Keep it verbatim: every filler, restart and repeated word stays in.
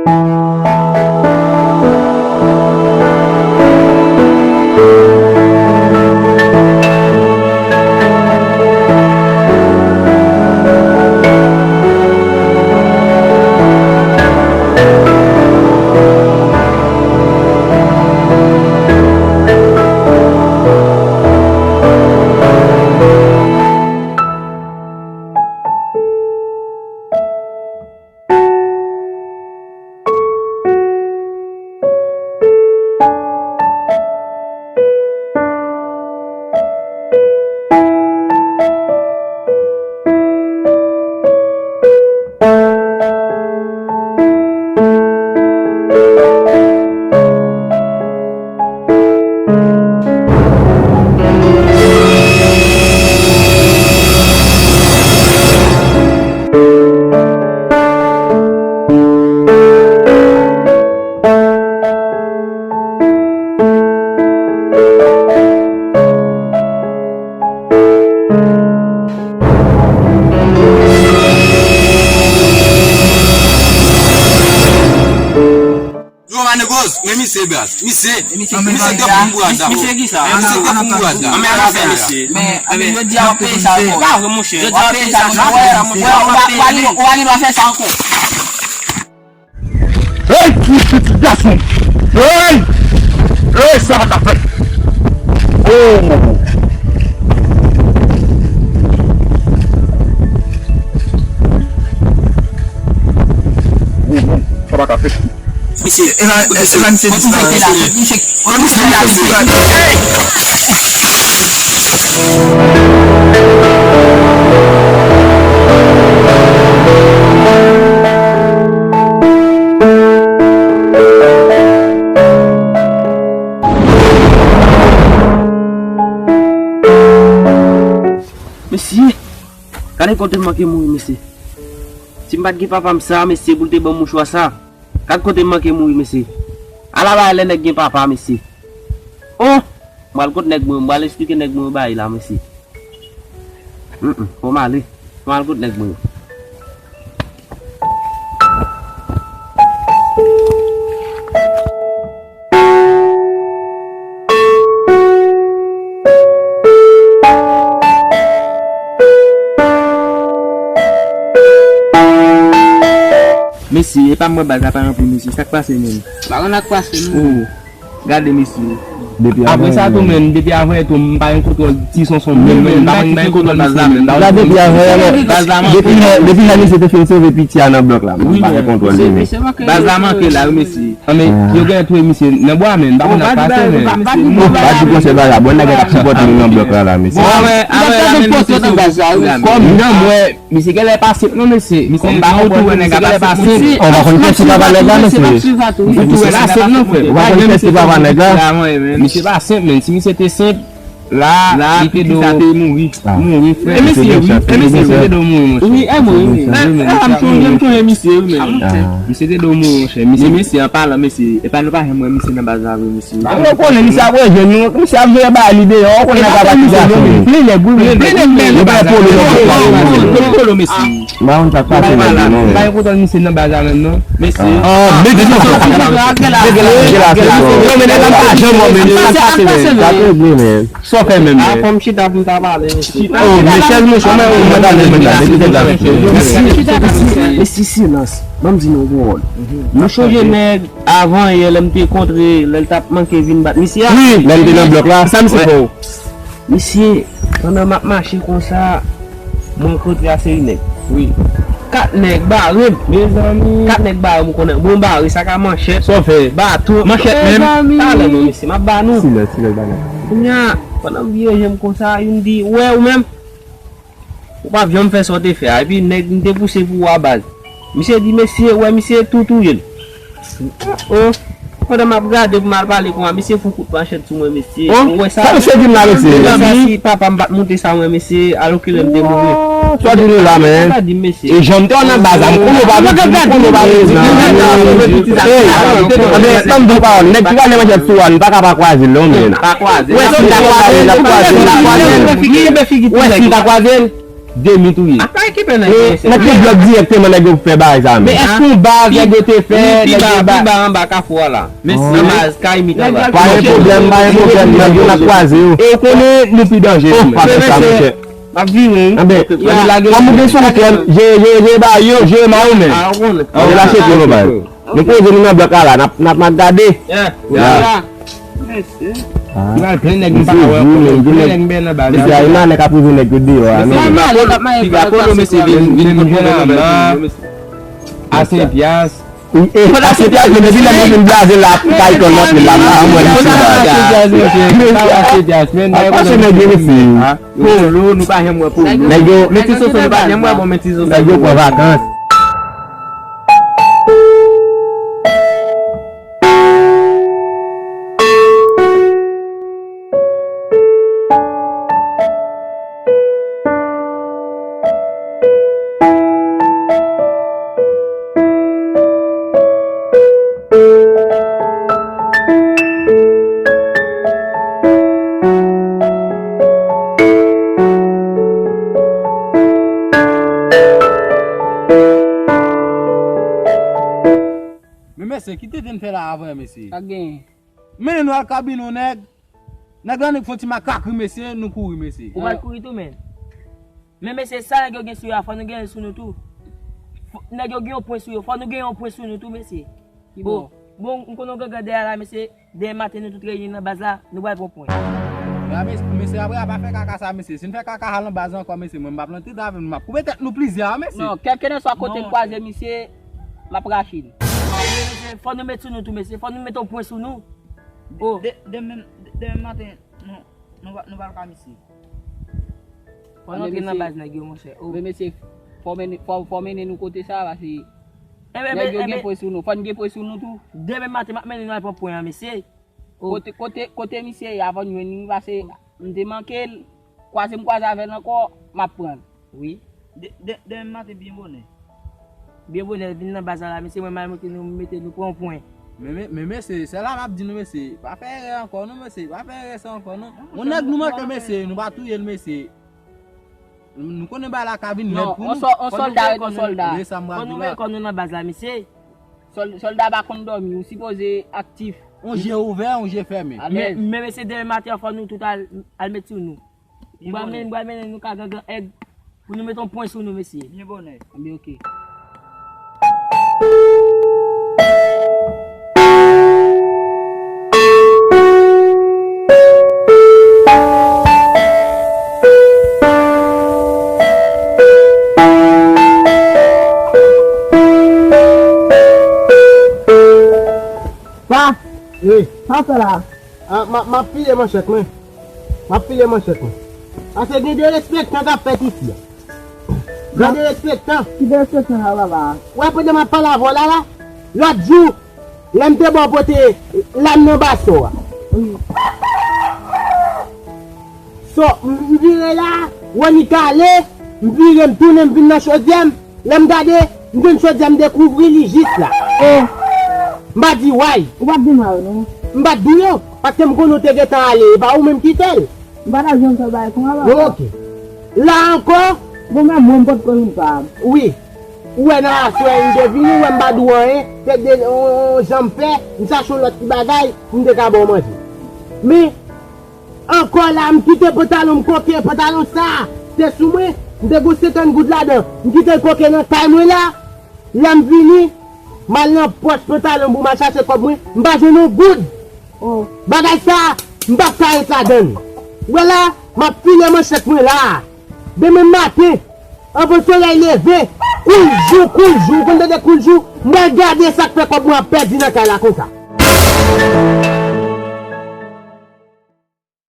Yo, Manegoz, men misye, baz. Misye, misye te pou bourada. Misye ki sa? Misye te pou bourada. Anmè, ann fè misye. Men, anmè, yo di a peye sa ankò. Pa vre, monchè. Yo di a peye sa ankò. Ou pa gen dwa fè sa ankò. Hey, ti pitit gason! Hey! Hey, sa pa ka fèt! Oh! Oh, non, sa pa ka fèt. Misye, e la, e la, misye dispare. Misye, misye, misye, hey! Mesye, gade kote m manke mouri, mesye. Si m pa t gen papa m sa, mesye, pou l te ban m mouchwa sa. Gad kote m manke mouri, mesye. Ala bagay lè nèg gen papa, mesye. Oh! M pral kot nèg mwen yo, m pral esplike nèg mwen yo bagay la, mesye. Mm, mm, fò m ale. Fò m al kot nèg mwen yo. Mesye, e pa mwen baz la pa ranpli, mesye. Sa k pase menm? Pa konn sa k pase, non. Oh, gade, mesye. Apre sa tou, menm, depi avan yè tou, m pa gen kontwòl Ti Sonson menm, menm, m pa konn, m pa gen kontwòl baz la menm. Depi avan yè, depi lè, depi lè misye te fin sove piti a nan blòk la, m pa gen kontwòl li menm. Baz la manke la, wi, mesye. Anmè, yo genlè touye misye nan bwa, menn. M pa konn sa k pase, menn. Bon, pa di konsa, bagay la. Bon, nèg la t ap sipòte nou nan blòk la, la, mesye. Bon, avè, avè la, menn, misye sou baz la, wi. Kòm nan mwen, misye genlè pa senp non, mesye. Kòm ba ou tou wè nèg la pa senp. Ou pa konn kiyès ki papa nèg la, mesye. Ou tou wè la senp non, frè. Ou pa konn kiyès ki papa nèg la. Misye pa senp, menn. Si misye te senp, la, la, li te do mouri. Mouri, frè. E mesye, wi. E mesye, wi. Li te do mouri, monchè. Wi, e mouri, wi. Misye te do mouri, monchè. Mesye, mesye, an palan, mesye, e pa nou pa janm wè misye nan baz la vre, mesye. Ou konnen misye ap rejwenn nou, misye ap jere bagay li deyò, ou konnen nèg la pa ti gason. Plen nèg, wi, plen nèg, men yo pa polo nan blòk la, wi. Polo, mesye. M pa konn sa k pase nèg yo non, men. M pa gen kontwòl misye nan baz la menm non. Mesye. Ah, men di nou. Yo, men nèg la pa janm wè, men sa k pase, men. Sa te vre, men. Sa w fè menm, men? Fò m chita pou m ta pale, mesye. Oh, men chèz mouche, men ou mwen tande, men tande, men tande. Mesye, silans. Ban m di nou yon pawòl. Nou chonje nèg avan yè, lè m te kontre, lè l t ap manke vin bat misye a? Wi, lè m te nan blòk la. Sa misye fè w? Mesye, pandan m ap mache konsa, mwen rankontre a seri nèg. Wi. Kat nèg bare m. Mezanmi. Kat nèg bare m, ou konnen. Bon, bare, sak a manchèt. Sa w fè? Baton. Manchèt menm? Mezanmi. Talè non, mesye, m ap ba nou. Silans, silans, bagay. Kounye a, pandan m vire je m konsa, youn di, "Wè, ou menm, ou p ap janm fè sa w te fè a." Epi nèg, m te pouse pou w a baz. Misye di, mesye, wè, misye tou touye l. Oh, pandan m ap gade pou m al pale konsa, misye fout kout manchèt sou mwen, mesye. Oh, ou wè sa? Sa misye di m la, mesye? Ou wè sa, si papa m pa t monte sa mwen, mesye, alò ke lè m te mouri. Oh, sa w di nou la, men? Sa di m, mesye. E jan m te wè nan baz la, m konnen w pa vin di, m konnen w pa vin di. Hey, anben, ban m di w pawòl, nèg ki rale manchèt sou ou a, nou pa ka pa kwaze l non, men. Pa kwaze l. Ou wè si n ta kwaze l, n ap kwaze l, n ap kwaze l. Ou wè si n ta kwaze l? Demi tou ye. Apa ekipe nèg yo, mesye? Nèg yo blòk dirèkteman, nèg yo fè bagay sa menm. Men èske yon baz nèg yo te fè, nèg yo ba pi ba anba kafou a la. Nan baz kay mitan la. Pa gen pwoblèm, pa gen pwoblèm, nèg yo n ap kwaze yo. E ou konnen nou pi danje nou menm. Pa fè sa, monchè. M ap vire wi. Anben, kòm ou gen sou kè, je, je, je ba yo, je ma ou menm. Je lache tou nou baz. Nou poze nou nan blòk la la, n ap, n ap, n ap gade. Mesye. Li pral plen nèg m pa ka wè ankò, men plen nèg m benyen nan baz la. Mesye, a, e malè k ap rive nèg yo deyò a, men. Mesye, malè k ap maye piga polo, mesye, vin, vin kote mwen nan baz la. A senk pyas. E, a senk pyas, men depi lè mwen vin blaze la, kay kòn nan pil la, m pa wè misye la. Mesye, pa wè a senk pyas, men. Al pase nèg yo, mesye. Polo, nou pa janm wè polo. Nèg yo, men ti soso, nou pa janm wè bon, men ti soso. Nèg yo pran vakans. Men mesye, ki tenten n fè la avan, mesye? Sa k genyen? Mennen nou al kabin yon nèg. Nèg la, nèg fè yon ti makak ri, mesye, nou kouri, mesye. Ou pa t kouri tou, men. Men, mesye, sa nèg yo gen sou yo a, fò nou gen l sou nou tou. Fò, nèg yo gen yon pwen sou yo, fò nou gen yon pwen sou nou tou, mesye. Ki bò? Bon, m konnen yon gangan dèyè la, mesye. Demen maten, nou tout reyini nan baz la, nou pral pran pwen. Men, mesye, apre a pa fè kaka sa, mesye. Si n fè kaka sa nan baz la ankò, mesye, mwen, m p ap rantre avè nou, m ap koupe tèt nou plizyè, mesye. Non, kèlkeswa kote m kwaze misye, m ap rache l. Fò nou met sou nou tou, mesye. Fò nou met yon pwen sou nou. Oh. De-, demen, demen maten, nou, nou, nou pral ka misye. Fò nou antre nan baz nèg yo, monchè. Oh. Men mesye, fò mennen, fò, fò mennen nou kote sa, paske nèg yo gen pwen sou nou. Fò n gen pwen sou nou tou. Demen maten, m ap mennen nou al pran pwen an, mesye. Oh. Kote, kote, kote misye ye, avan n jwenn li, paske m te manke l. Kwaze m kwaze avè l ankò, m ap pran l. Wi. De, de, demen maten byen bonè. Byen bonè, vin nan baz la, mesye, mwen m al montre nou, mete nou pran pwen. Men, men, men, mesye, se la m ap di nou, mesye, pa fè erè ankò, non, mesye, pa fè erè sa ankò, non. Yon nèg nou manke, mesye, nou pa touye l, mesye. Nou konnen bagay la ka vin rèd pou nou. Non, yon sòlda ret yon sòlda. Fò nou met kò nou nan baz la, mesye. Sòl-, sòlda pa konn dòmi, ou sipoze aktif. Yon je ouvè, yon je fèmen. Men, men mesye, demen maten an, fò nou tout al, al met sou nou. M pral mennen, m pral mennen nou ka gangan èg pou nou met yon pwen sou nou, mesye. Byen bonè. Anben, oke. Pa! Wi. Sa w fè la? A, m a, m ap file manchèt mwen. M ap file manchèt mwen. Paske gen derespektan k ap fèt isi a. Gen derespektan. Ki derespektan sa, papa? Ou wè pandan m ap pale avè w la, la, lòt jou, lè m te ba w pote lam nan baso a. Wi. So, m, m vire la, Wani kale, m vire, m tounen, m vin nan chodyè m. Lè m gade, m jwenn chodyè, m dekouvri li jis la. Oh. M pa di way. Ou pa t di m sa yo, non? M pa t di w yo, paske m konnen w te gentan ale, e pa ou menm ki fè l. M pa ta janm fè bagay konsa, papa. Bon, oke. La ankò. Bon, men mwen, m potko vin pa. Wi. Ou wè nan aswè, m te vini, ou wè m pa di w anyen, te de, on, on jan m fè, m chache yon lòt ti bagay, m te ka ba w manje. Men, ankò la, m kite pantalon m koke, pantalon sa a te sou mwen, m te gon senkant goud ladan, m kite l koke nan kay mwen la, lè m vini, m al nan pòch pantalon m pou m al chache kòb mwen, m pa jwenn yon goud. Oh. Bagay sa a, m p ap ka ret ladan l. Ou wè la, m ap file manchèt mwen la a. Demen maten, anvan solèy leve, koul jou, koul jou, ou konn tande koul jou, m al gade sa k fè kòb mwen ap pèdi nan kay la konsa.